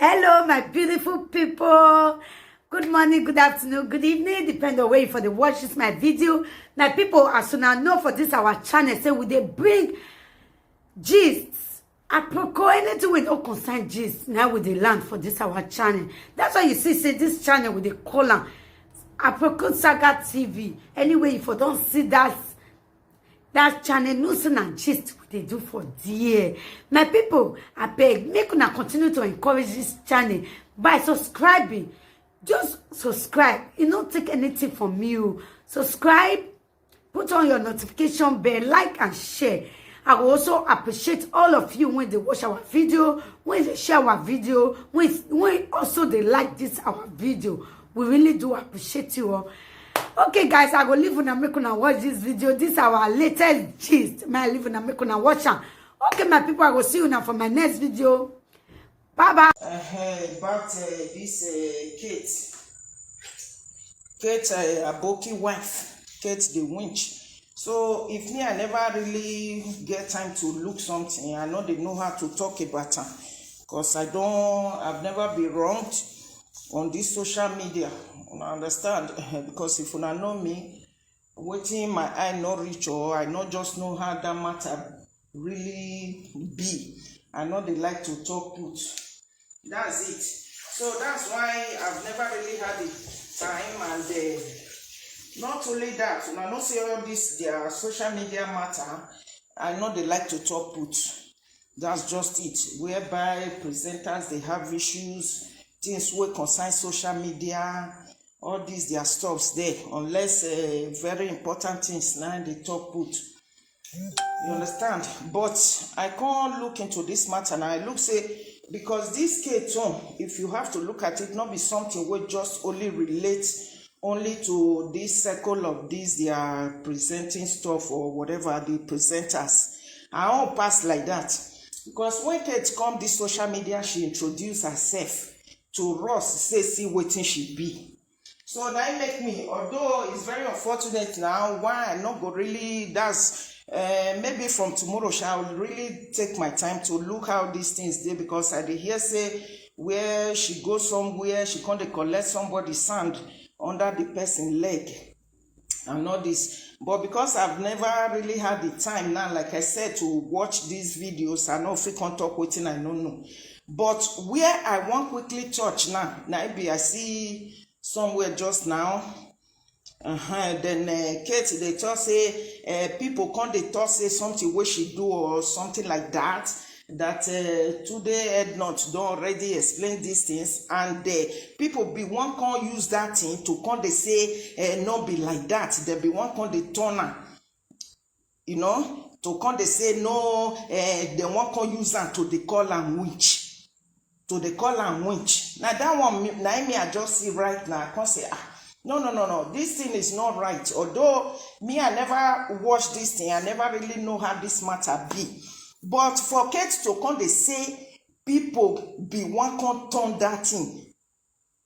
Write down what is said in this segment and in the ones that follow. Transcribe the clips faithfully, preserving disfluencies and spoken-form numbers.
Hello, my beautiful people. Good morning, good afternoon, good evening, depend on where you for the watch this my video. My people, as soon as know for this our channel, say we dey bring gist. Aproko, anything we don't concern gist, now we dey land for this our channel. That's why you see, say this channel we dey call am Aproko Saga T V. Anyway, if you don't see that that channel, no say na gist we dey do for there. My people, I beg, make una continue to encourage this channel by subscribing. Just subscribe. You no take anything from you. Subscribe, put on your notification bell, like and share. I will also appreciate all of you when they watch our video, when they share our video, when, when also they like this our video. We really do appreciate you all. Okay, guys, I go leave una make una watch this video. This our latest gist. My leave una make una watch am. Okay, my people, I go see you now for my next video. Bye bye. Uh, about uh, this uh, Kate, Kate uh, Aboki wife, Kate the winch. So if me, I never really get time to look something, I know they know how to talk about am, because I don't, I've never been wronged on this social media. I understand because if una know me, waiting my eye not reach, or I not just know how that matter really be. I know they like to talk put. That's it. So that's why I've never really had the time, and uh, not only that, I know say all this their social media matter. I know they like to talk put. That's just it. Whereby presenters, they have issues, things wey concern social media, all these their stuffs there. Unless uh, very important things now they talk put. You understand? But I can't look into this matter now. I look say because this case on, if you have to look at it, not be something wey just only relate only to this circle of these their presenting stuff or whatever the presenters. I won't pass like that. Because when Kate come this social media, she introduced herself to us, say see wetin she be. So that make me, although it's very unfortunate now, why I not go really, that's uh, maybe from tomorrow, shall really take my time to look how these things dey, because I dey hear say where she go somewhere, she come dey collect somebody sand under the person leg and all this. But because I've never really had the time now, like I said, to watch these videos, I know if you can't talk wetin I no know. But where I want quickly touch now, now be I see somewhere just now. Uh-huh. Then uh, Kate, they talk say uh, people come they talk say something wey she do or something like that. That uh, today head not don already explain these things, and uh, people be one can use that thing to come they say uh, no be like that. They be one can they turn am, you know, to come they say no, uh, they one can use am to they call am winch, to they call am winch. Now that one, me- now me I just see right now. I can't say ah, no, no, no, no. This thing is not right. Although me, I never watch this thing. I never really know how this matter be. But for Kate to come they say people be one can turn that thing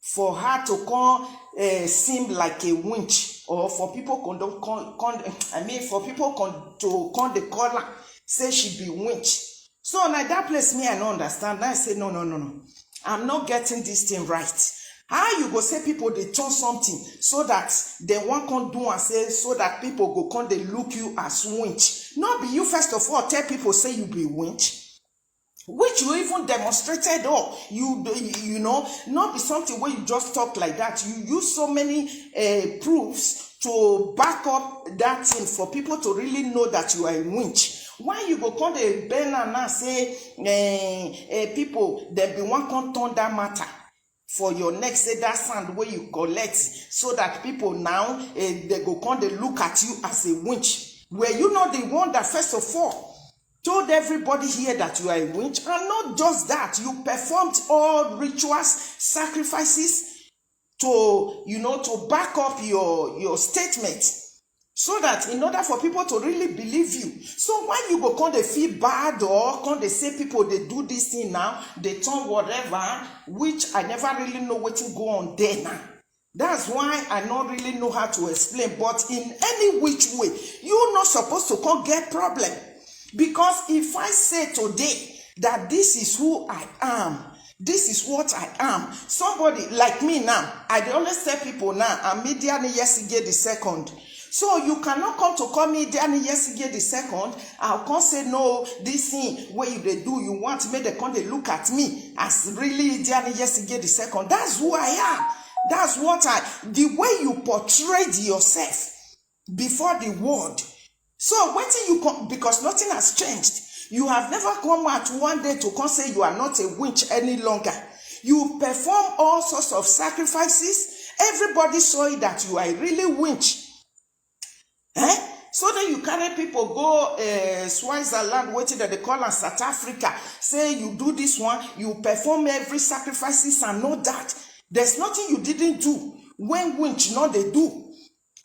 for her to come uh, seem like a winch, or for people come don come come I mean for people come to come dey call am say she be winch. So na that place me I no understand. Now I say no, no, no, no. I'm not getting this thing right. How you go say people they turn something so that they want come do and say so that people go come they look you as winch? Not be you first of all tell people say you be winch, which you even demonstrated all you do- you know, not be something where you just talk like that. You use so many uh, proofs to back up that thing for people to really know that you are a winch. Why you go come dey bend am now say uh, uh, people dem be one come turn that matter for your neck, say that sand where you collect, so that people now uh, they go come they look at you as a winch? Were you not the one that first of all told everybody here that you are a winch? And not just that, you performed all rituals, sacrifices to, you know, to back up your your statement, so that in order for people to really believe you. So why you go come they feel bad or come they say people they do this thing now, they turn whatever, which I never really know what to go on there now. That's why I don't really know how to explain. But in any which way, you're not supposed to come get problem. Because if I say today that this is who I am, This is what I am. Somebody like me now, I dey always tell people now, I'm Idiani Yesige the second. So you cannot come to call me Idiani Yesige the second. I'll come say no, this thing where you they do, you want me, they come they look at me as really Idiani Yesige the second. That's who I am. That's what I, the way you portrayed yourself before the world. So wetin you come, because nothing has changed. You have never come out one day to come say you are not a winch any longer. You perform all sorts of sacrifices. Everybody saw it that you are a really winch. Eh? So then you carry people go uh, Switzerland, wetin dem dey call am South Africa. Say you do this one, you perform every sacrifices and all that. There's nothing you didn't do when winch no dey do.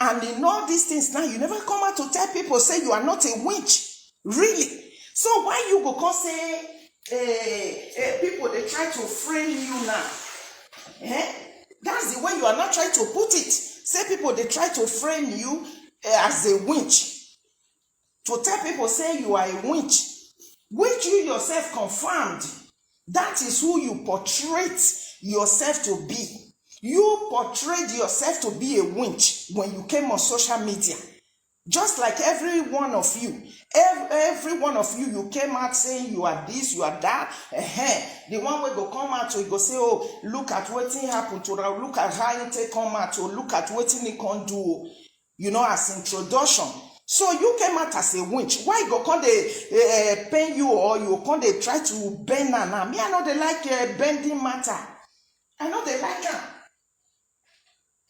And in all these things now, you never come out to tell people say you are not a winch. Really? So why you go come say eh, eh, people they try to frame you now? Eh? That's the way you are not trying to put it. Say people they try to frame you eh, as a winch. To tell people say you are a winch, which you yourself confirmed. That is who you portrayed yourself to be. You portrayed yourself to be a winch when you came on social media. Just like every one of you, every, every one of you, you came out saying you are this, you are that. Ehen. The one wey go come out, he go say, oh, look at wetin happen to am, look at how he take come out, oh, look at wetin he come do, oh. You know, as introduction. So you came out as a winch. Why you go come dey uh, pain you or you come dey try to bend am now? Me, I no dey like uh, bending matter. I no dey like am.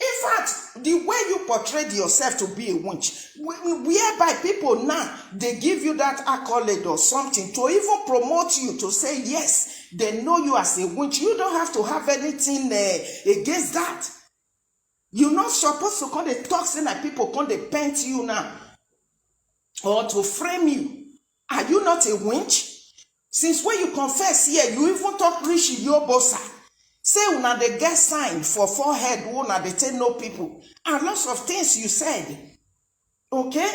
In fact, the way you portrayed yourself to be a winch, whereby people now they give you that accolade or something to even promote you to say yes, they know you as a winch. You don't have to have anything uh, against that. You're not supposed to come dey talk say na people come dey paint you now or to frame you. Are you not a winch? Since when you confess here, you even talk reach Iyobosa. Say una dey get sign for forehead wey una dey take know people. And lots of things you said. Okay?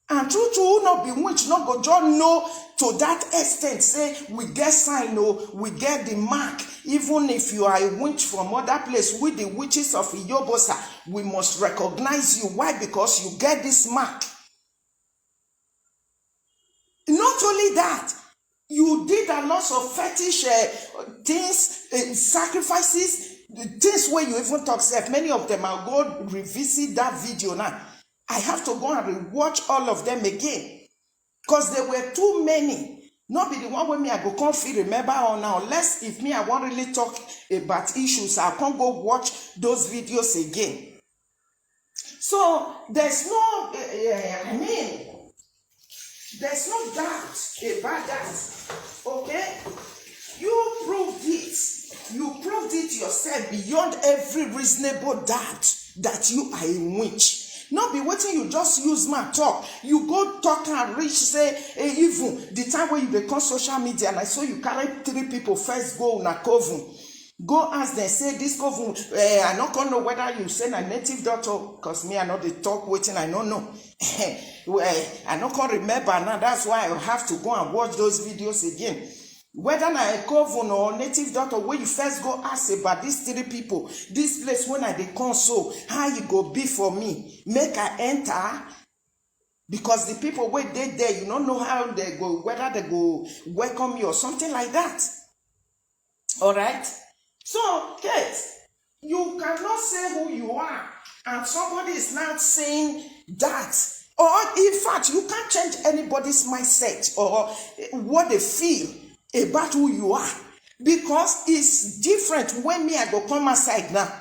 And true true, who no be winch no go just know to that extent say we get sign o, we get the mark. Even if you are a winch from other place, we the witches of Iyobosa, we must recognize you. Why? Because you get this mark. Not only that, you did a lot of fetish uh, things, uh, sacrifices, things where you even talk self. Many of them, I'll go revisit that video now. I have to go and rewatch all of them again because there were too many. Not be the one wey me I go come fit remember all now. Unless if me I wan really talk about issues, I come go watch those videos again. So there's no, uh, I mean, there's no doubt about that. Okay? You proved it. You proved it yourself beyond every reasonable doubt that you are a winch. No be wetin you just use mouth talk. You go talk and reach say eh, even the time wey you dey come social media na so you carry three people first go una coven. Go ask dem say this coven eh, I no come know whether you say na native doctor because me I no dey talk wetin I no know. Well, I no come remember now, that's why I have to go and watch those videos again. Whether na a coven or native doctor wey you first go ask about these three people, this place when I dey come so, how e go be for me? Make I enter? Because the people wey dey there, you no know how they go, whether they go welcome you or something like that. All right? So, Kate, you cannot say who you are and somebody is not saying that. Or in fact, you can't change anybody's mindset or what they feel about who you are because it's different when me I go come outside now.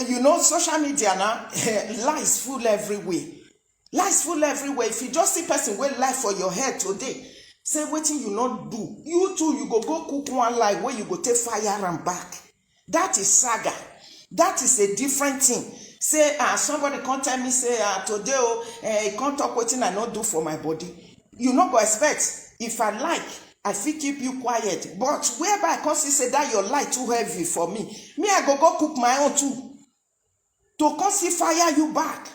You know, social media now, lies full everywhere. Lies full everywhere. If you just see person wey lie for your head today, say wetin you no do, you too you go go cook one lie wey you go take fire am back. That is saga. That is a different thing. Say ah somebody come tell me say ah today o eh, e come talk wetin I no do for my body. You no go expect. If I like, I fit keep you quiet. But whereby I come see say that your lie too heavy for me, me I go go cook my own too. To come see fire you back.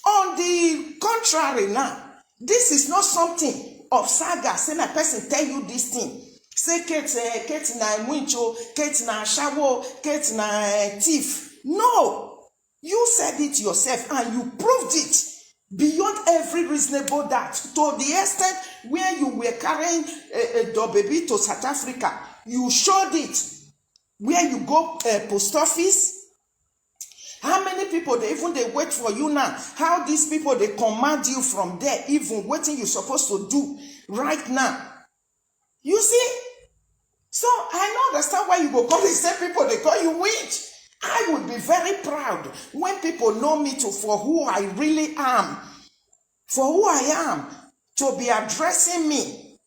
On the contrary now, this is not something of saga say na person tell you this thing. say Kate, eh, Kate na winch o, Kate na ashawo, Kate na, eh, thief. No, you said it yourself and you proved it beyond every reasonable doubt, to the extent where you were carrying a, a door baby to South Africa. You showed it where you go, eh, post office. How many people dey even dey wait for you now? How these people dey command you from there? Even wetin you supposed to do right now? You see? So I no understand why you go call the same people dey call you witch. I would be very proud when people know me to, for who I really am, for who I am, to be addressing me,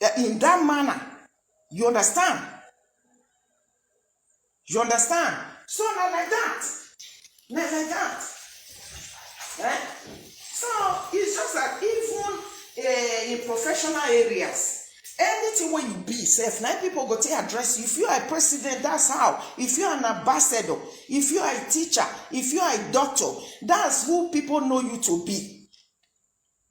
eh, in that manner. You understand? You understand? So na like that. Na like that. Eh? So it's just that even, eh, in professional areas, anything wey you be sef, na people go take address you. If you are a president, that's how. If you are an ambassador, if you are a teacher, if you are a doctor, that's who people know you to be.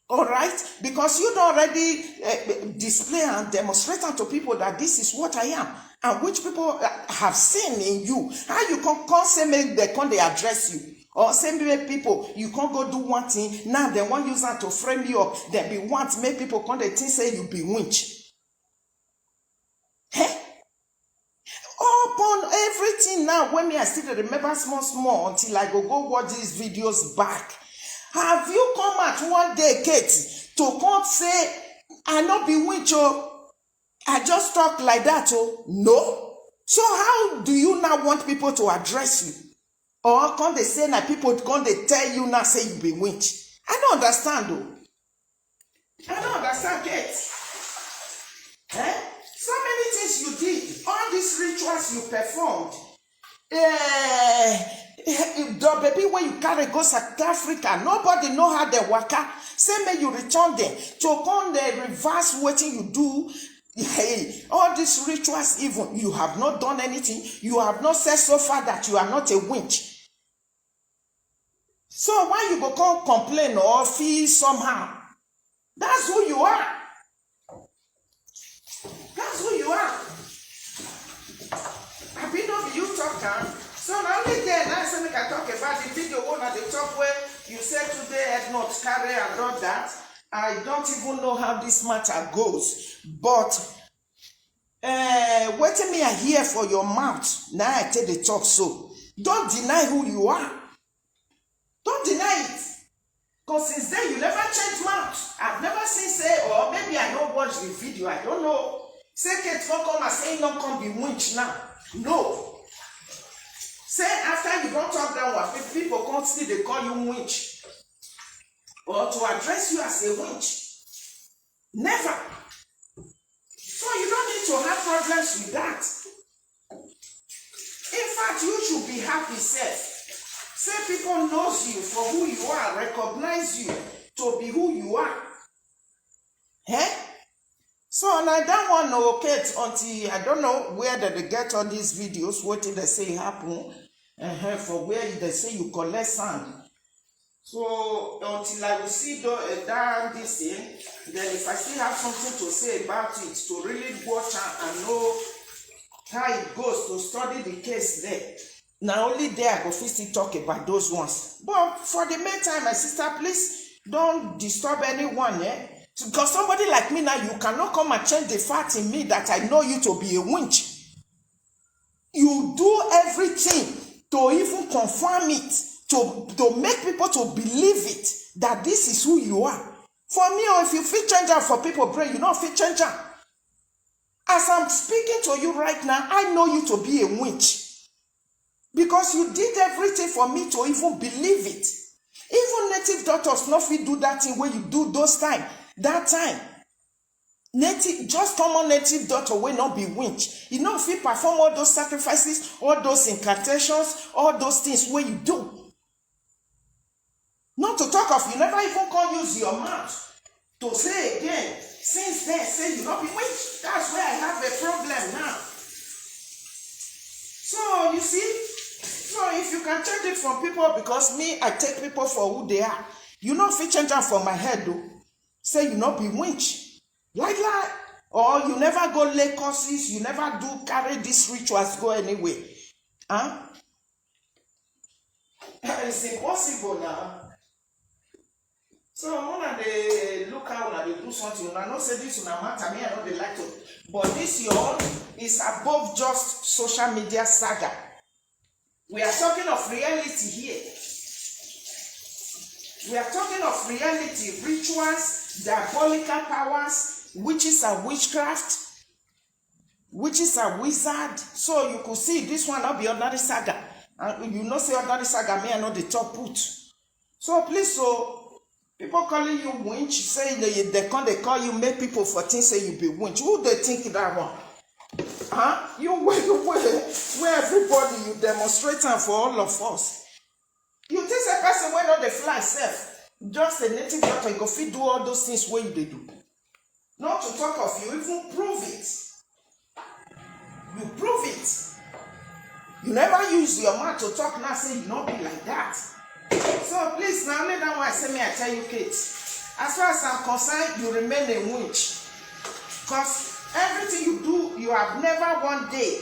All right? Because you don already, eh, display and demonstrate am to people that this is what I am, and which people, eh, have seen in you. How you come, come say make dem come dey address you? Or say make people, you come go do one thing, now dem wan use am to frame you up. Dem be want make people come dey think say you be winch. Eh? Upon everything now, when me I still dey remember small small until I go go watch these videos back. Have you come out one day, Kate, to come say, "I no be winch o, I just talk like that o"? No. So how do you now want people to address you? Or come dey say na people come dey tell you now say you be winch? I no understand o. I no understand, Kate. Eh? So many things you did, all these rituals you performed. Eh, the baby wey you carry go South Africa, nobody know how dem waka. Say make you return dem to come dey reverse wetin you do. Hey, all these rituals, even, you have not done anything. You have not said so far that you are not a winch. So why you go come complain or feel somehow? That's who you are. That's who you are. Abi no be you talk am? So na only there na I say make I talk about the video wey una dey talk, wey you say today head not carry and all that. I don't even know how this matter goes, but, eh, wetin me I hear for your mouth, na I take dey talk so. Don't deny who you are. Don't deny it. 'Cause since then you never change mouth. I've never seen say, or maybe I no watch the video, I don't know. Say Kate come come and say no come be winch now. No. Say after you don talk that one, pe-, people come still dey call you winch. Or to address you as a winch. Never. So you don't need to have problems with that. In fact, you should be happy sef. Say people knows you for who you are, recognize you to be who you are. Eh? So na that one, oh, Kate, until I don't know where that they get all these videos, wetin they say happen, uh-huh, for where they say you collect sand. So until I will see the, uh, that this thing, then if I still have something to say about it, to really watch am and know how it goes, to study the case there, na only there I go fit still talk about those ones. But for the meantime, my sister, please don't disturb anyone, eh? Because somebody like me now, you cannot come and change the fact in me that I know you to be a winch. You do everything to even confirm it, to, to make people to believe it, that this is who you are. For me, oh, if you fit change am for people brain, you no fit change am. As I'm speaking to you right now, I know you to be a winch. Because you did everything for me to even believe it. Even native doctors no fit do that thing wey you do those time, that time. Native, just common native doctor wey no be winch, e no fit perform all those sacrifices, all those incantations, all those things wey you do. Not to talk of you never even come use your mouth to say again. Since then, say you no be winch. That's where I have a problem now. So you see, so if you can change it from people, because me, I take people for who they are. You no fit change am for my head though. Say you no be winch. Lie, lie. Or you never go lay curses, you never do carry these rituals go anywhere. Huh? It's impossible now. So una dey look how una dey do something. Una know say this una matter, me I no dey like to. But this your own is above just social media saga. We are talking of reality here. We are talking of reality, rituals, diabolical powers, witches and witchcraft, witches and wizard. So you could see this one not be ordinary saga. And you know say ordinary saga, me I no dey talk put. So please, so people calling you winch, say they, they come, they call you, make people for things say you be winch. Who they think that one? Huh? You wait, you wait, where everybody you demonstrate am for all of us. You think a person wey no dey fly sef, just a native doctor, you go fit do all those things wey you dey do. Not to talk of you even prove it. You prove it. You never use your mouth to talk now, say you no be like that. So please, now let that one say me I tell you, Kate. As far as I'm concerned, you remain a winch. Because everything you do, you have never one day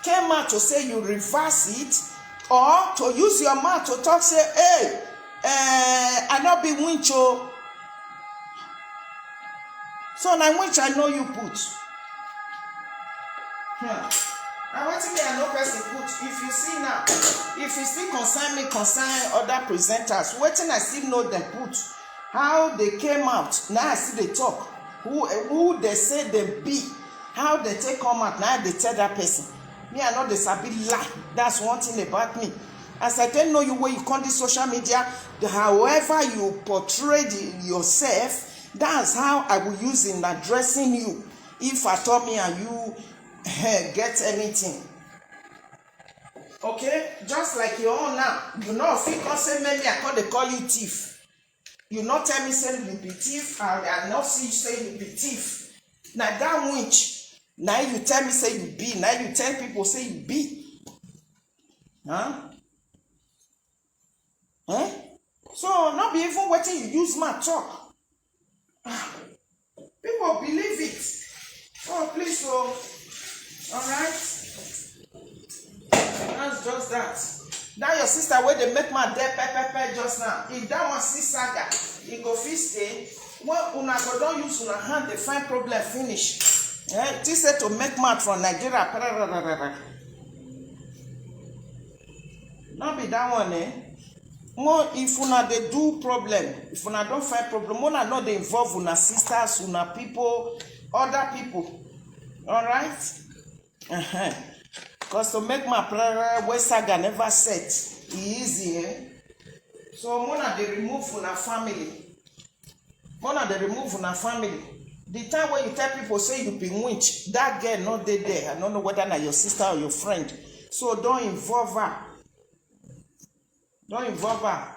came out to say you reverse it or to use your mouth to talk, say, hey, eh, I no be winch o. So na winch I know you put. Hmm. Na wetin me I know person put. If you see now, if you still concern me, concern other presenters, wetin I still know dem put, how they came out, now I still dey talk. Who who they say they be, how they take come out, now I dey tell that person. Me I no dey sabi lie. That's one thing about me. As I take know you, when you come this social media, the, however you portray the, yourself, that's how I will use in addressing you. If at all me and you eh, get anything, okay, just like your own now, you know if you come say me, me I come dey call you thief. You not tell me say you be thief, and I not see you say you be thief. Now that winch, now you tell me say you be, now you tell people say you be. Huh? Eh? So not be even wetin you use mouth talk. Ah, people believe it. Oh, please, oh. All right. That's just that. That your sister wey dey make mouth dey pepper just now. If that one see saga, e go fit stay. When una go don use una hand dey find problem finish. Eh, think say to make mouth from Nigeria. No be that one, eh? More if una dey do problem, if una don find problem, una no dey involve una sisters, una people, other people. All right? Uh-huh. Because to make my prayer where saga never set, e easy, eh? So una dey remove una family. Una dey remove una family. The time when you tell people say you be winch, that girl not dey there. I don't know whether na your sister or your friend. So don't involve her. Don't involve her.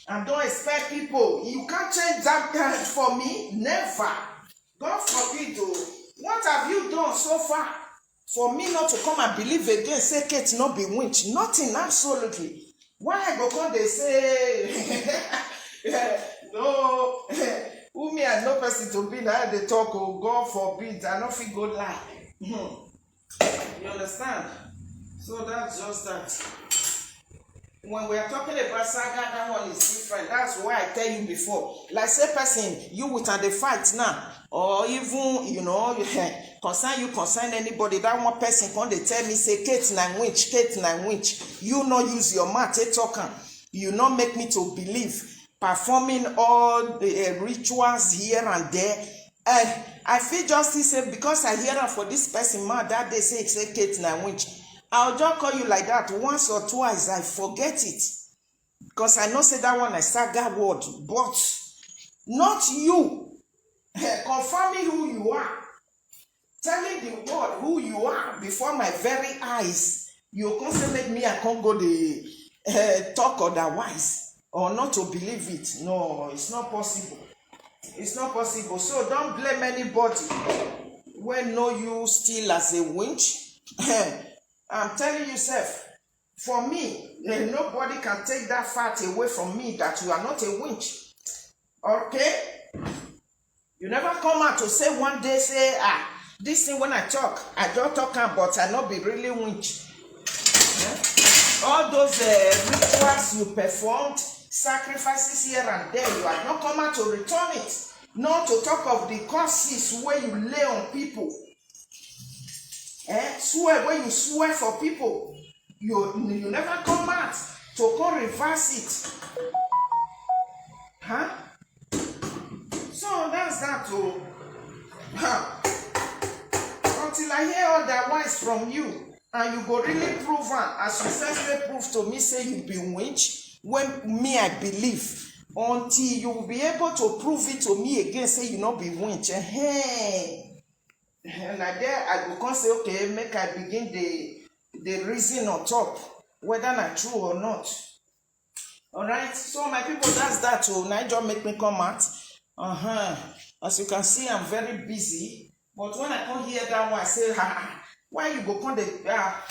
And don't expect people. You can't change that girl for me. Never. God forbid, oh. What have you done so far for me not to come and believe again? Say Kate not be winch. Nothing, absolutely. Why I go come they say, no, who me and no person to be now they talk, oh, God forbid, I no fit go lie. Hmm. You understand? So that's just that. When we are talking about saga, that one is different. That's why I tell you before. Like say person, you with her the fight now, or even you know, concern you concern anybody. That one person come they tell me say Kate na winch, Kate na winch. You no use your mouth, take talk am. You no make me to believe. Performing all the uh, rituals here and there. Uh, I feel just say because I hear am for this person mouth that day say say Kate na winch. I'll just call you like that once or twice. I forget it because I know say that one I saga word, but not you. Eh, confirming who you are, telling the world who you are before my very eyes. You come say make me I come go the uh, talk otherwise or not to believe it. No, it's not possible. It's not possible. So don't blame anybody when know you still as a winch. I'm telling you, self, for me, eh, nobody can take that fact away from me that you are not a winch. Okay? You never come out to say one day, say, ah, this thing when I talk, I don't talk am, but I not be really winch. Eh? All those uh, rituals you performed, sacrifices here and there, you have not come out to return it. Not to talk of the curses where you lay on people. Eh? Swear where you swear for people. You you never come out to come reverse it. Huh? So that's that. Oh. Huh. Until I hear otherwise from you, and you go really prove am as you first dey prove to me say you be winch, when me I believe, until you will be able to prove it to me again say you no be winch. Hey. Na there I go come say, okay, make I begin the the reason on top whether na true or not. All right, so my people, that's that. Oh, now just make me come out. Uh huh. As you can see, I'm very busy. But when I come hear that one, I say, ah, why you go come the ah,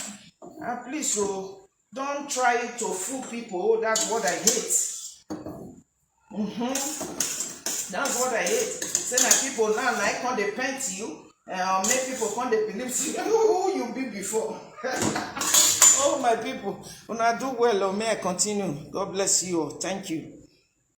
ah please, so don't try to fool people. That's what I hate. Mm-hmm. That's what I hate. Say na people now, na I come dey paint you. Uh, make people come dey believe say who you be before. Oh my people, una do well. Oh, may I continue? God bless you all. Thank you.